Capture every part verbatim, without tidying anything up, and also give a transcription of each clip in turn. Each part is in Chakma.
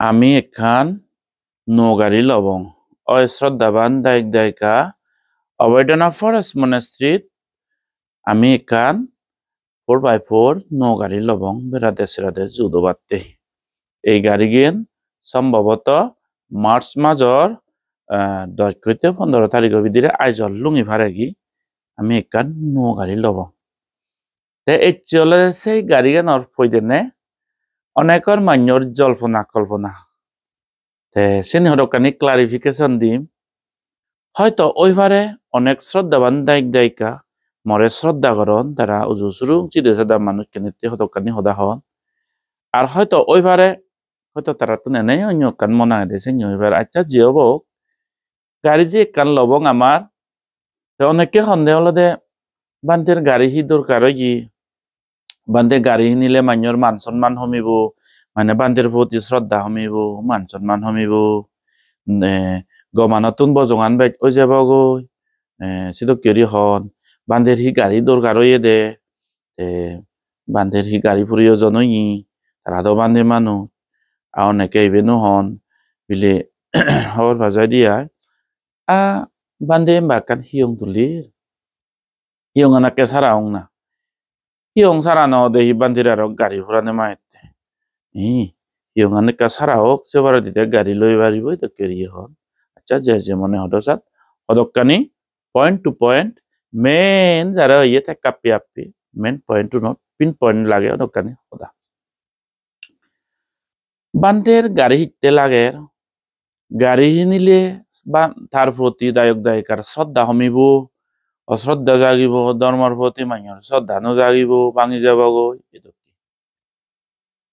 Ami ekkan nuo gari lobong. Oi shraddhaban dayok dayika, Avedana Forest Monastery-t ami ekkan four by four nuo gari lobong berade serade judobatte. Ei garigan sombhoboto March major, eh, dos hoite pondro tarigo bidire Aizawl lungi paregi ami ekkan nuo gari lobong. Te ecche olode sei gariganor poidene onekor mannor jolpona kolpona. Te seni hodokkani clarification dim. Hoito oi pare onek shraddhaban dayok dayika more shraddha goron, tara uju surung side sada manuj kenitte hodokkani hoda hon. Ar hoito oi pare, hoito tarattun ene onyo ekkan mon agede, seni oi pare. Accha, je obo, gari je ekkan lobong amar, te onekke honde olode bhanter gari hi dorkar oye, bhante gari hinile mannor man sonman homibo, mane bhanter proti shraddha homibo, man sonman homibo, ne gomanottun bojongan bej oi jebogoi, eh, sedokke guri hon, bhanter hi gari dorkar oyede, te bhanter hi gari proyojon oye, tara do bhante manuj, a onekke iben o hon, bile hobor pa jai de ai, a bhante emba ekkan hiyong tulir. Hiyongan ekke sara ong na. Hiyong sara no ode hi bhanter aro gari purane maette. Hi, hiyongan ekka sara ok, se baredi te gari loi paribo, edokke guri hon. Accha, je je mone hodo sat, hodokkani point to point, main jara oye te kappi appi, main point to not, pin point lage hodokkani hoda. Bhanter gari hitte lager? Gari hinile ba tar proti dayok dayikar shraddha homibo, oshraddha jagibo, dhormor proti mannor shraddha no jagibo, bhangi jebogoi, edokke.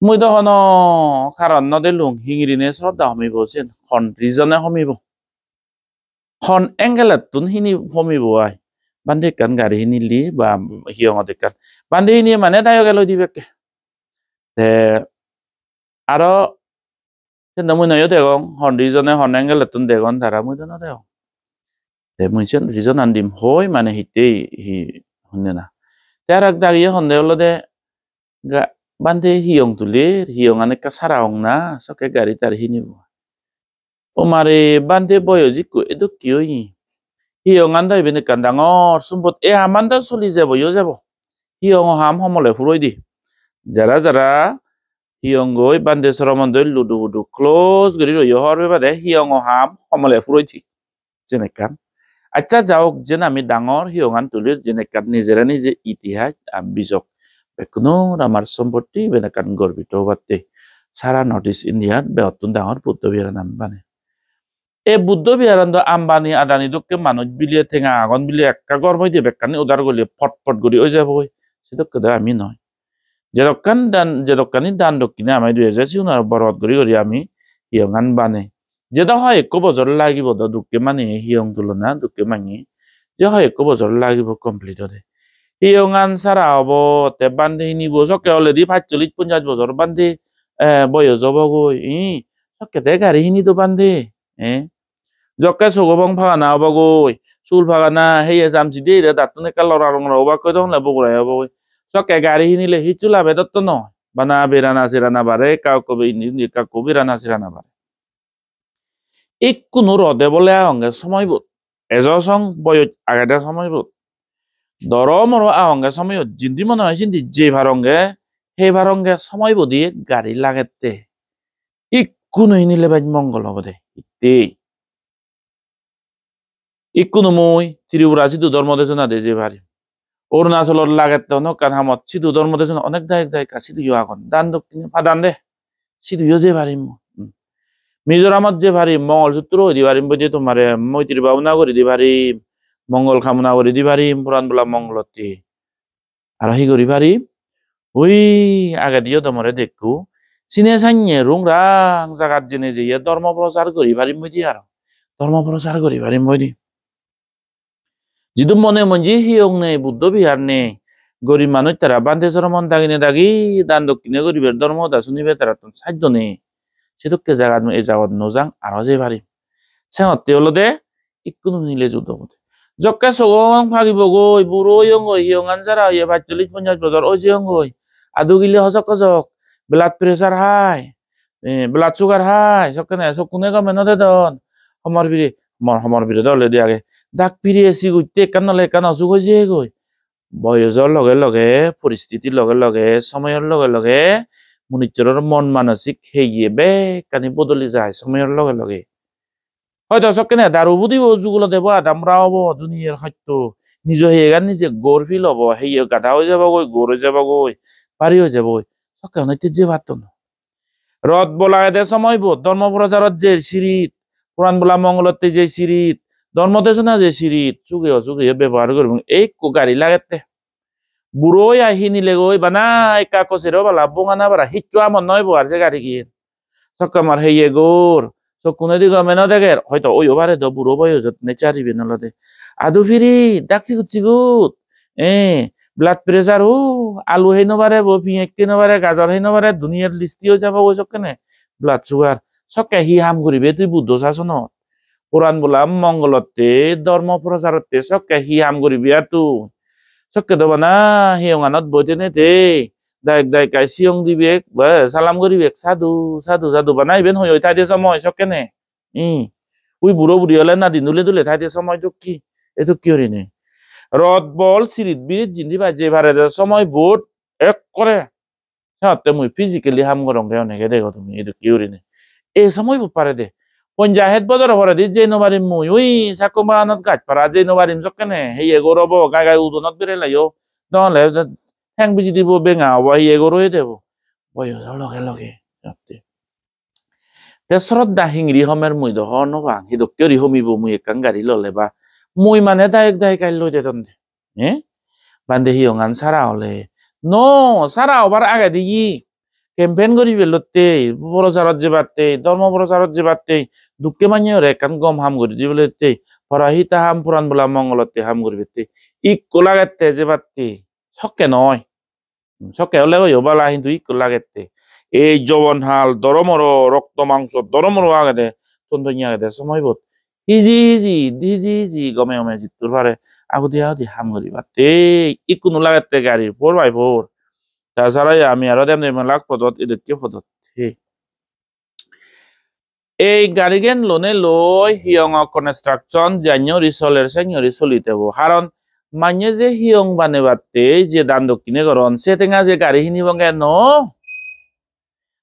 Mui do hono karon no delung, hingirine shraddha homibo siyen, hon reason-e homibo. Hon angle-ottun hini homibo ai. Bhante ekkan gari hinili ba hiyongot ekkan. Bhante hiniye mane dayoge loi dibekke. Te aro sende mui noyo degong, hon reason-e hon angle-ottun degon tara, mui do no degong. Te mui sen reason-an dim hoi mane hittey hi honne na. Te aro ek dagiye honde olode ga-, bhante hiyong tuler, hiyongan ekka sara ong na, sokke gari tari hinibo. O mare, bhante boyos ikko edokke oye. Hiyongan do iben ekkan dangor sompot, e haman do soli jebo yo jebo. Hiyongo ham homole puroi di. Jara jara hiyongoi bhante soromondoi ludu hudu close guri royo hobor pebade hiyongo ham homole puroi di. Jen ekkan. Accha, jaok, jen ami dangor hiyongan tulir, jen ekkan nijere nije itihas ar bijok. Bekkunor amar sompotti iben ekkan gorbito obatte. Sara North East India-t begottun dangor Buddho Viharan ami bane. E Buddho Viharan do Ambani Adani dokke manuj bile tenga agon bile ekka gor moide bekkani udar guli pot pot guri oi jebogoi. Sedokke do ami noi. Jedokkan dan, jedokkani dan dokkine amai dui ejer, sigun aro borot guri guri ami hiyongan bane. Jedo hoi ekko bojor lagibo do dokke mane hiyong tulona, dokke manye. Je hoi ekko bojor lagibo complete ode. Hiyongan sara obo, te bhante hinibo sokke already pachchollish ponchash bojor bhante, eh, boyos obogoi, eh, sokke te gari hini do bhante, eh. Jokke sogobong pagana obogoi, sul pagana heye jamsi de ire dattun ekka lora longora obakkoi, dohonne bogorai obogoi. Sokke gari hinile hissu labe dotto noi. Bana berana serana bare, ekka ekko be indi undi ekka ekko berana serana bare. Ikkunu rode bole agonge somoibot. Ejo song boyoj agede somoibot. Doromoro agonge somoibot. Jindi mone hoi sindi jei paronge, hei paronge somoibot iye gari lagette. Ikkunu hinile bej mongol obode. Hittey. Ikkunu mui Tripura sidu dhormo desonade jei parim. Arunachalot lagette hono ekkan hamot sidu dhormo desona onek dayok dayika siduyo agon. Dan dokkine padan de. Siduyo jei parim mui. Hmm. Mizoramot jei parim, Mongol Sutro hoi di parim, boide tomare moitri bhabona guri di parim, mongol kamona guri di parim, puran bola mongolotte. Aro hi guri parim? Ui, agediyo do more dekku. Sine sanye rung rang jagat jene jeye dhormo prochar guri parim boide aro. Dhormo prochar guri parim boide. Jidu mone monji hiyong nei, Buddho Vihar nei, gorib manuj tara bhante soromon dagine dagi dan dokkine guribar, dhormo hoda sunibar tarattun saddo nei. Sedokke jagat mui ei jagot no jang, aro jei parim. Senotte olode ikkunu hinile judo obode. Jokke sogong pagibogoi, buro oyongoi, hiyongan jara oye, pachchollish ponchash bojor oi jeyongoi. Adu gile hojok hojok, blood pressure high. eh, blood sugar high, sokkene sokkune gome no dedon. Homor pire, homor, homor pire do already age. Dak pire sigutte ekkan nole ekkan osuk oi jeyegoi. Boyojor loge loge, poristiti loge loge, somoyor loge loge, munissoror mon manosik heye bekkani bodoli jai somoyor loge loge. Hoito sokkene daru budibo jugulode bo adamra obo, duniyar hoito. Nijo heyegan nije gor feel obo, heye gada oi jabogoi, gor oi jabogoi, bari oi jabogoi. Sokke hono hitte jebattun. Rot bol agede somoibot, dhormo procharot jer sirit, puran bola mongolotte jer sirit, dhormo desona jer sirit, suge osuge bebohar guribong. Ei ekko gari lagette. Buro oi ai hinilegoi bana ekka ekko sero bala bongana bara hissu amon noi bo ar se garigan. Sokke mor heye gor, sokkunedi gome no deger, hoito oyo pare do buro boyojot nature iben olode. Adu piri, dak sigut sigut, eh, blood pressure, o, alu hei no pare bo, piyej hei no pare, gajor hei no pare, duniyar listi oi jabo goi sokkene, blood sugar. Sokke hi ham guribe tui Buddho sasonot? Puran bola mongolotte, dhormo procharotte sokke hi ham guribe ar tui? Sokke do bana hiyonganot boi tenei te, dayok dayikai siyong dibek, ba, salam guribek, sadhu, sadhu, sadhu, bana iben hoi hoi thaide somoi sokkene. Hmm. Ui buro buri ole nadin dule dule thaide somoi dokke, e dokke gurinei. Rot bol sirit birit jindi pai je parede somoibot ekkore. Senotte mui physically ham gorongge onege dego tumi e dokke gurinei. E somoibot parede. Ponjash het bojor poredi jei no parim mui, ui sakko baganot gaj para jei no parim sokkene, heye gor obo, gai gai udonot bereleyo. Dole theng biji dibo, benga obo, heye gor oye debo. Boyojo loge loge, senotte. Te sroddha hingiri homer mui do hobor no pang, hi dokke guri homibo mui ekkan gari lole ba. Mui mane dayok dayikai loi dedon de. Eh? Bhante hiyongan sara ole. No, sara obar agedi ye. Campaign guribe lotte, procharot jebatte, dhormo procharot jebatte, dukke manye ore ekkan gom ham guri dibolotte, pora hita ham puran bola mongolotte ham guribatte. Ikko lagette jebatte. Sokke noi. Sokke ole oyo bala hintu ikko lagette. Ei jobon hal dhoromoro, rokto mangso dhoromoro agede, ton tonni agede somoibot. Hiji hiji, hiji hiji gome gome jittur pare agudi agudi ham guribatte. Ikkunu lagette gari four by four. Ta sara ami aro dem dem lak podot, edokke podot. He. Ei garigan lone loi hiyongo construction janye guri soler sanye guri soli tebo. Haron manye je hiyong banebatte, je dan dokkine goron, se tenga je gari hinibonge no.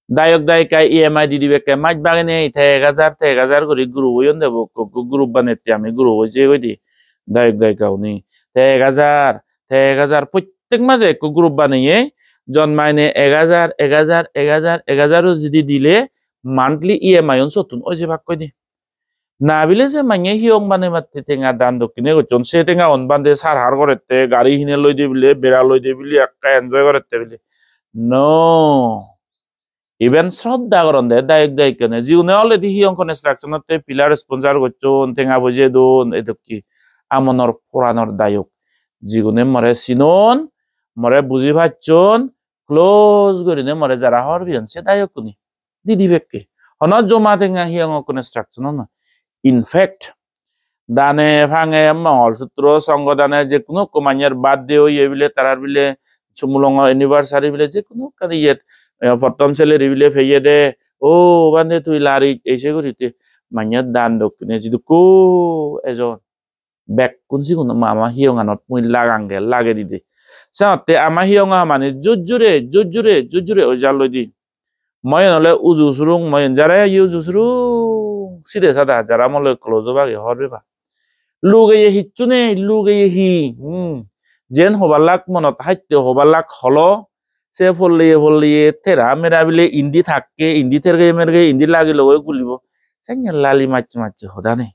Dayok dayika E M I di dibekke maj baginei te ek hajar, te ek hajar guri group oyon debo, ekko, ekko group banette ami group oi jeyegoi de. Dayok dayika uni te ek hajar, te ek hajar, prottek maje ekko group baneye, jon maine ek hajar, ek hajar, ek hajar, ek hajar o judi dile, monthly E M I un sottun oi jebakkoi de. Na bile se manye hiyong banebatte tenga dan dokkine gocchon, se tenga un bhante sar har gorette, gari hine loi de bile, bera loi de bile, ekka enjoy gorette bile. No. Iben sroddha goronde dayok dayikkune, jigune already hiyong construction otte pillar sponsor gocchon, tenga boje don, edokke amonor poranor dayok. Jigune more sinon, more buji pacchon, close gurine more jara hobor peyon se dayokkune di dibekke. Hono joma tenga hiyongo construction o noi. In fact, dane pange Mongol Sutro songho dane je kuno ekko manyer birthday oye bile, tarar bile sumulongo anniversary bile, je kuno ekkan iyet, eh, pottom salary bile peye de, "O bhante tui lari," ese guri te manyer dan dokkine jidukko ejon. Bekkun sigun ama hiyonganot mui lagange, lagei dide. Senotte ama hiyonga mane jujjure, jujjure, jujjure ojar loi di. Moiyen ole uju surung, moiyen jara ye uju surung, side sada jara mo loi close obagi hobor peba. Lugeye hissu nei, lugeye hi? Hmm. Jen hobalak monot hatte, hobalak holo, se polleye polleye tera mera bile indi thakke, indi tergeye mergeye, indi lagi logoi gulibo. Senne lali macche macche hoda nei.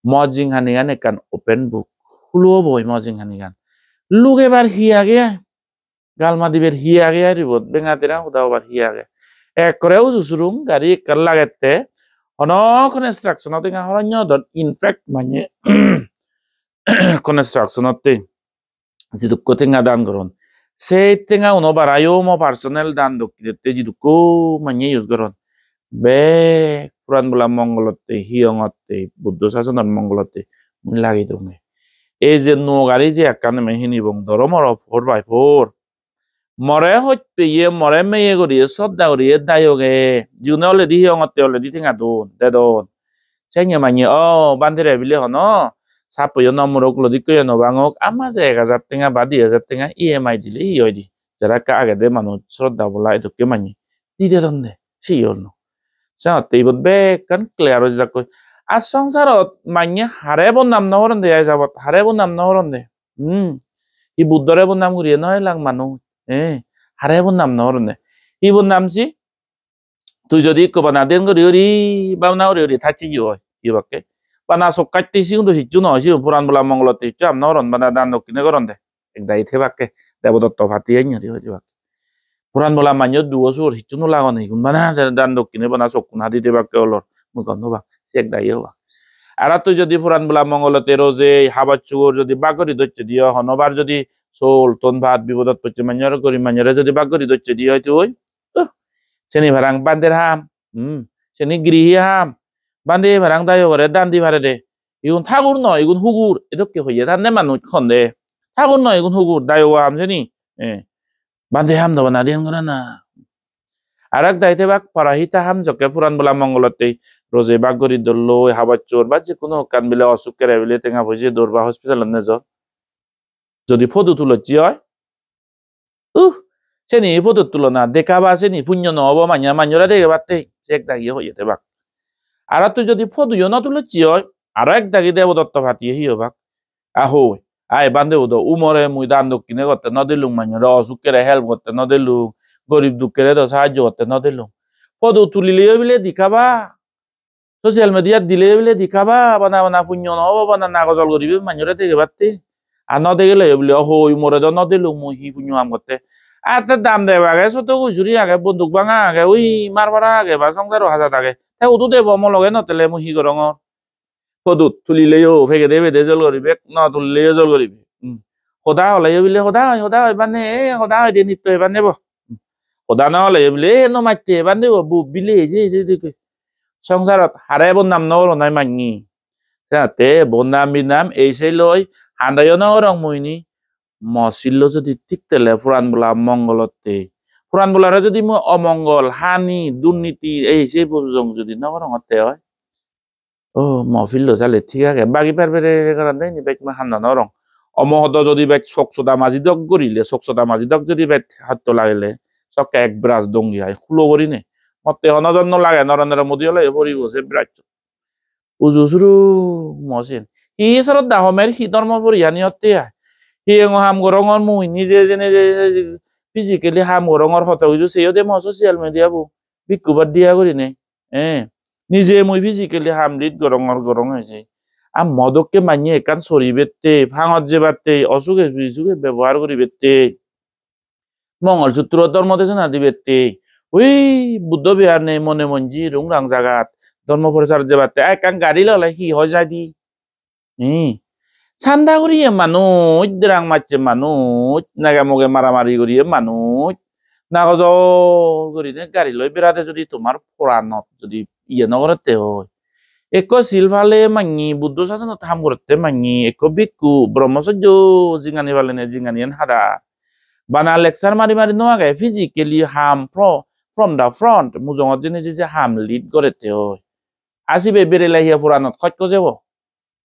Mo jinghanigan ekkan open book. Hulo obo oi mo jinghanigan. Lugebar hi age ai? Gal madibar hi age ai ribot? Benga tera hoda hobar hi age? Ekkore uju surung, gari ekkan lagette. Hono construction-o tenga horonyo don. In fact, manye construction-otte jidukko tenga dan goron, se tenga uno barayo mo personal dan dokkidette jidukko manye use goron. Bek puran bola mongolotte, hiyongotte, Buddho sasonor mongolotte mui lagei donge. Ei je nuo gari je ekkan eme hinibong, doromoro four by four. more hoj peye, more meye guriye, sroddha guriye dayoge, jigune already hiyongotte already tenga don, dedon. Senge manye, "O, bhante re," bile hono, sappoyo no murok, lodikkoyo no bangok, ama je ek hajar tenga ba di hajar tenga E M I dile hi hoide? Jara ekka agede manuj sroddha bola edokke manye di dedonde, siyor no. Senotte ibot bekkan clear oi jakkoi. Ar songsarot manye hare bodnam no goronde ai jabot, hare bodnam no goronde. Hmm. Hi Buddhore bodnam guriye no elak manuj. Eh, hare bodnam no goronde. Hi bodnam si? Tui jodi ikko bana den guri guri, babna guri guri thacche yo oi, ibakke. Bana sok katte sigun do hissu no oi, sigun puran bola mongolotte hissu ham no goron, bana dan dokkine goronde. Ek dagi thebakke, Debodotto party anni oi, ibakke. Puran bola manjo duo sur hissu no lagon, igun bana dan dokkine bana sokkun hadi thebakke olor, mui gom no pang, se ek dagi obak. Aro tui jodi puran bola mongolotte rojei, habor subor jodi bak guri docche diyo, honobar jodi sol, ton, bhat bipodot pocche manjor, gorib manjore jodi bak guri docche diyo tui, uh, seni parang bhanter ham, hmm, seni grihi ham, bhante parang dayogore dan di parede. Igun thagur noi, igun hugur, edokke hoye tande manuj honde. Thagur noi, igun hugur, dayogo ham seni. Eh, bhante ham dobo na diyan gorana. Arak dai tebak para hita ham jokke puran bola mongolotte roje bak guri dolloi, habor subor ba je hono ekkan bile osuk kere bile tenga poije dor ba hospitalot nejor. Jodi photo tulocche oi, uh, seni photo tulona dekaba seni punyo no obo manya manjore degebatte, se ek dagi hoye tebak. Aro tui jodi photo yo no tulocche oi, aro ek dagi Debodotto party hi obak. Ahoi, ai bhante udo umore mui dan dokkine gotte no dilung, manjore osuk kere help gotte no dilung, gorib dukkere do sahajjo gotte no dilung. Photo tulile yo bile dekaba. Social media dile bile dekaba, bana bana punyo no obo, bana nagojol guribe manjore degebatte. Ar no degele bile, "O hoi, more do no dilung, mui hi punyo ham gotte." Ar te dan deb age, soto gujuri age, bonduk banga age, ui mar bara age, ba songsaro hajat age. Te hudu debo mo loge no tele mui hi gorongor? Photo tulileyo, pegede pegede jol guribe, no tulileyo jol guribe. Hmm. Hoda holeyo bile, "Hoda hoi, hoda hoi, bhante, eh, hoda hoi de nitto eban nebo." Hmm. Hoda no holeyo bile, "Eh, no matte eban nebo, bu bile eje, eje, eje." Songsarot hare bodnam no goronai manye. Te bodnam bidnam ei sei loi, handayo no gorong mui ni. Mo sillo jodi thik tele puran bola mongolotte. Puran bolare jodi mui omongol, hani, durniti, ei sei bujong jodi no gorongotte oi. O, mo pillo sale thik age. Bagi per pere gorande ini bek ma handa no rong. Omo hodo jodi bek sok soda maji dok gurile, sok soda maji dok jodi bek hatto lagile, sokke ek brush dongi ai, hulo gurine. Motte hono jon no lage, Narendra Modi ole poribo se brush. Uju suru mo siyen. Hi sroddha homer, hi dhormo poriyani otte ai. Hi engo ham gorongor mui, nije jene je, je, je physically ham gorongor, hoto uju seyode mo social media bu. Bikku bad diya gurine. Eh, nije mui physically ham lead gorongor, gorong hoide. Ar mo dokke manye ekkan sori bette, pangot jebatte, osuge bisuge bebohar guri bette, Mongol Sutro dhormo desona dibette, ui Buddho Vihar nei mone monji rungrang jagat dhormo prochar jebatte, ar ekkan gari lole hi hoi jai di? Hmm. Sanda guriye manuj, derang macche manuj, nage moge maramari guriye manuj, nagojol gurine gari loi berade jodi tomar poranot jodi iye no gorette oi. Ekko sil pale manye, Buddho sasonot ham gorotte manye, ekko bhikkhu brahmacharjo jingani palene jinganiyan hada. Bana lecture mari mari no age, physically ham pro-, from the front, mujungot jeinei je je ham lead gorette oi. Ar sibe berele hiye poranot hoj hoj ebo?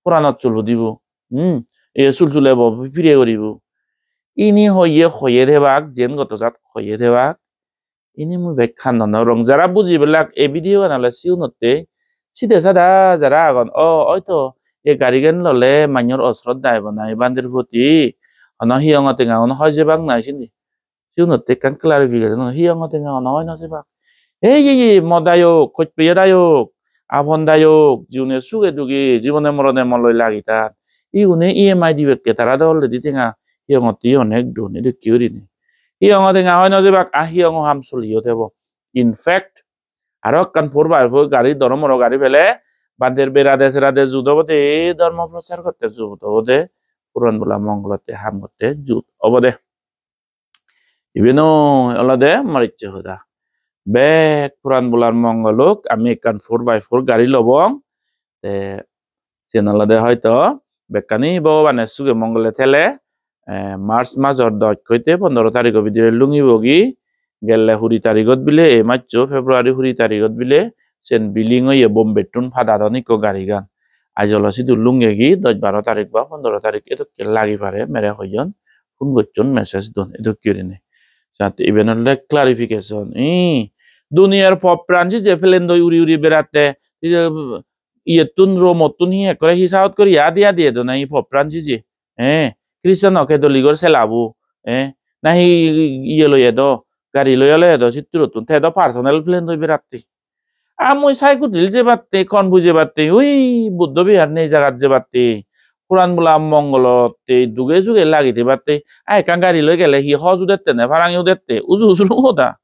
Poranot sul hudibo. Hmm, e sul sul ebo, pire guribo. Ini hoye hoye thebak, jen goto jat hoye thebak. Ini mui bek handa no rong. Jara buji belak ei video gan ole siunotte, side sada jara agon. O, oito ei gari gan lole manyor osroddha ebo na ei bhanter proti. Hono hiyongo tenga hono hoi jebak na sindi. Siunotte ekkan clarification, hiyongo tenga hono hoi no jebak. Ei, ei, ei, mo dayok, hoj peye dayok, apon dayok, jiune suge duge, jibone morone mo loi lagi tan. Igune E M I dibekke, tara do already tenga hiyongotte onek don, edokke gurinei. Hiyongo tenga hoi no jebak, a hiyongo ham soliyo tebo. In fact, aro ekkan four by four gari, doromoro gari pele, bhanter berade serade jut obode, dhormo prochar gotte jut obode, puran bola mongolotte ham gotte jut obode. Iben olode mor icche hoda. Bek puran bolar mongol ok, ami ekkan four by four gari lobong. Te siyen olode hoito bekkani Bhogobane suge mongole thele, eh, March major dos hoite pondro tarigo bidire lungibogi, gelle kuri tarigot bile, ei majcho February kuri tarigot bile, sen billing oye Bombettun padadon ikko garigan. Aijolo sidu lungegi dos baro tarik ba pondro tarik edokke lagi pare, mere hoyon, phone gocchon, message don, edokke gurinei. Jate iben olode clarification. Ih, duniyar Pope Francis je plane doi uri uri beratte, iye, iyettun Rome-ottun hi ekkore hi saut guri adi adi edo nahi Pope Francis je? Eh, Christian o Catholic-or selabu, eh, nahi iye loi edo, gari loi ole edo sitturottun, te do personal plane doi beratte. A mui Saikudil jebatte, Konbu jebatte, ui Buddho Vihar nei jagat jebatte, Puran Bola Mongolotte duge suge lagi thebatte, a ekkan gari loi gele hi hoj udette ne, parangi udette, uju uju hoda.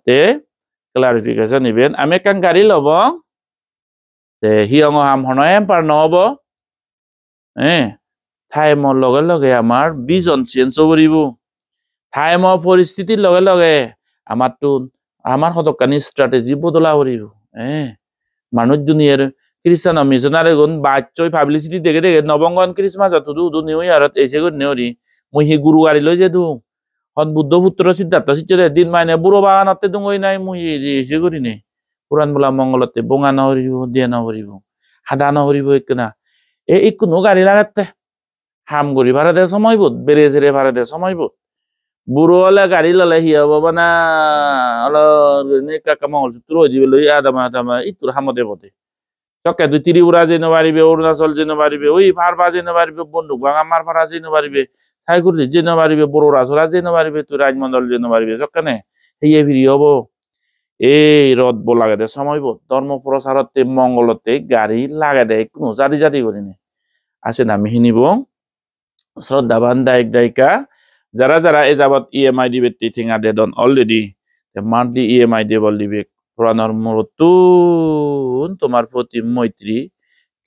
Te clarification iben, ami ekkan gari lobong, te hiyongo ham hono hamper no obo. Eh, time-o loge loge amar vision change o puribo. Time-o poristhitir loge loge amattun, amar hodokkani strategy bodola puribo. Eh, manuj duniyar Christian-o missionary-gun bachchoi publicity dege dege nobongon Christmas-ot hudu hudu New Year-ot eise gurinei uri. Mui hi guru gari loi jedung? Hon Buddho putro Siddhartho sicchore din mane buro baganotte dungoi nai mui eise gurinei. Puran Bola Mongolotte bonga no puribo, diya no puribo, hada no puribo ekkena. E ikkunu gari lagette. Ham guri parede somoibot, bere sere parede somoibot. Buro ole gari lole hi obo bana, olo gurinei ekka ekka Mongol Sutro oi dibe loi adama adama ittur hamot ebode. Sokke tui Tripura jei no paribe, Arunachal jei no paribe, oi Parba jei no paribe, Bonduk Banga Marpara jei no paribe, Saikuri jei no paribe, Borora Sora jei no paribe, tui Rajmondol jei no paribe, sokkene heye piri obo. Ei rotbo lagede somoibot, dhormo procharotte, mongolotte gari lagede ikkunu jadi jadi gurinei. Asen ami hinibong, sroddhaban dayok dayika, jara jara e jabot E M I dibette tenga dedon already, te monthly E M I debol dibe, puranor murottun tomar proti moitri,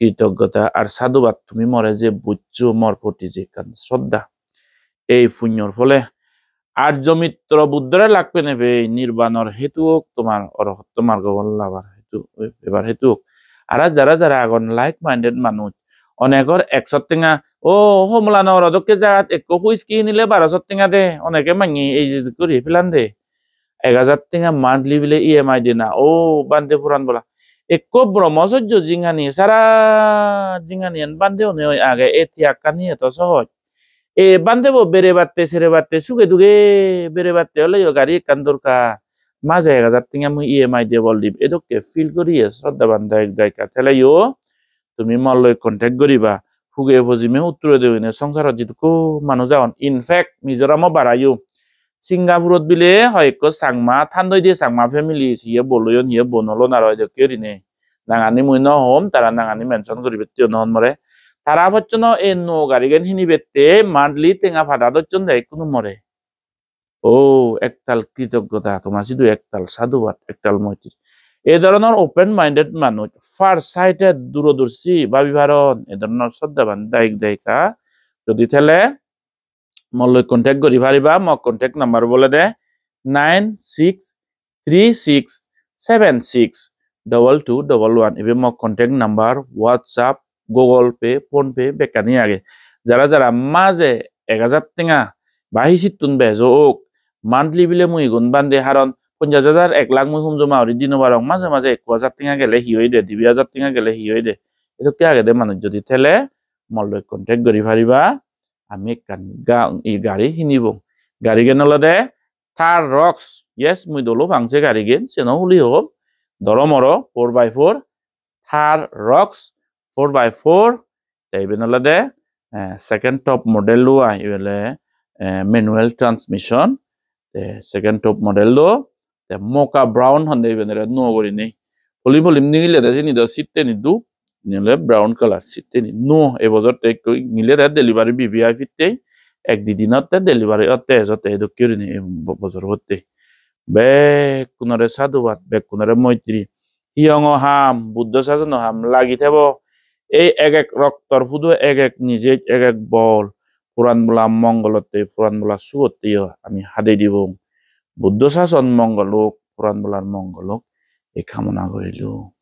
kritoggota ar sadhubad, tumi more je bujjo, mor proti je ekkan sroddha. Ei punyor phole Arjo Mitro Buddhore lak pene pei nirbanor hetu ok, tomar orohotto margo phol labar hetu, pebar hetu ok. Ara jara jara agon like minded manuj, onegor ekso tenga, o Homola Nogoro dokke jagat ekko huiski hinile baroso tenga de, onege manye ei je guri pelan de. Ek hajar tenga monthly bile E M I dena, o bhante puran bola. Ekko Brahmo sojjo jinghani, sara jinghaniyan bhante une oi age, e tyakkani eto sohoj. E bhante bo berebatte serebatte suge duge berebatte ole yo gari ekkan dorkar. Maje ek hajar tenga mui E M I debol dim. Edokke feel goriye sroddhaban dayok dayika thele yo tumi molloi contact goriba. Huge pojime uttore degine songsarot jidukko manuj agon. In fact, Mizoramo barayo. Singapurot bile hoyekko Changma, thandoi diye Changma family, hiye bol oyon, hiye bo no olon aro edokke gurinei. Nangani mui no hom, tara nangani mention guribetteyo no hon more. Tara pocchono ei nuo garigan hinibette monthly tenga pada docchon de ikkunu more. O, ektal kritoggota, toma sidu ektal sadhubad, ektal moitri. Ei dhoronor open minded manuj, far sighted, durodorshi babi paron, ei dhoronor sroddhaban dayok dayika jodi thele, molloi contact guri pariba. Mo contact number olode nine six three six seven six double two double one. Ibe mo contact number, WhatsApp, Google Pay, PhonePe bekkani age. Jara jara maje ek hajar tenga ba hi sittun bejo ok, monthly bile mui igun bhante, haron ponjash hajar, ek lakh mui hum joma guri di no parong. Maje maje ekko hajar tenga gele hi oide, dibe hajar tenga gele hi oide? Edokke agede manuj jodi thele molloi contact guri pariba. Ami ekkan ga-, i gari hinibong. Garigan olode Thar Roxx. Yes, mui dolo pang se garigan, seno huli hom. Doro moro four by four Thar Roxx four by four. Te iben olode, eh, second top model lo ai, iben ole, eh, manual transmission. Te second top model lo. Te mocha brown honde iben ere nuo gurinei. Polim polim nigilede sini do sitteni dup. Iyeni ole brown color sitteni nuo. Ei bojor te ekko nigilede delivery V V I P te. Ek di dinot te delivery otte ejotte edokke gurinei ei bo-, bojor botte. Bekkunore sadhubad, bekkunore moitri. Hiyongo ham, Buddho sasono ham lagi thebo. Ei ek ek roktor pudo ek ek nijej, ek ek bol. Puran bola mongolotte, puran bola sugotte yo ami hadei dibong. Buddho sason mongol ok, puran bolar mongol ok, ei kamona gorilung.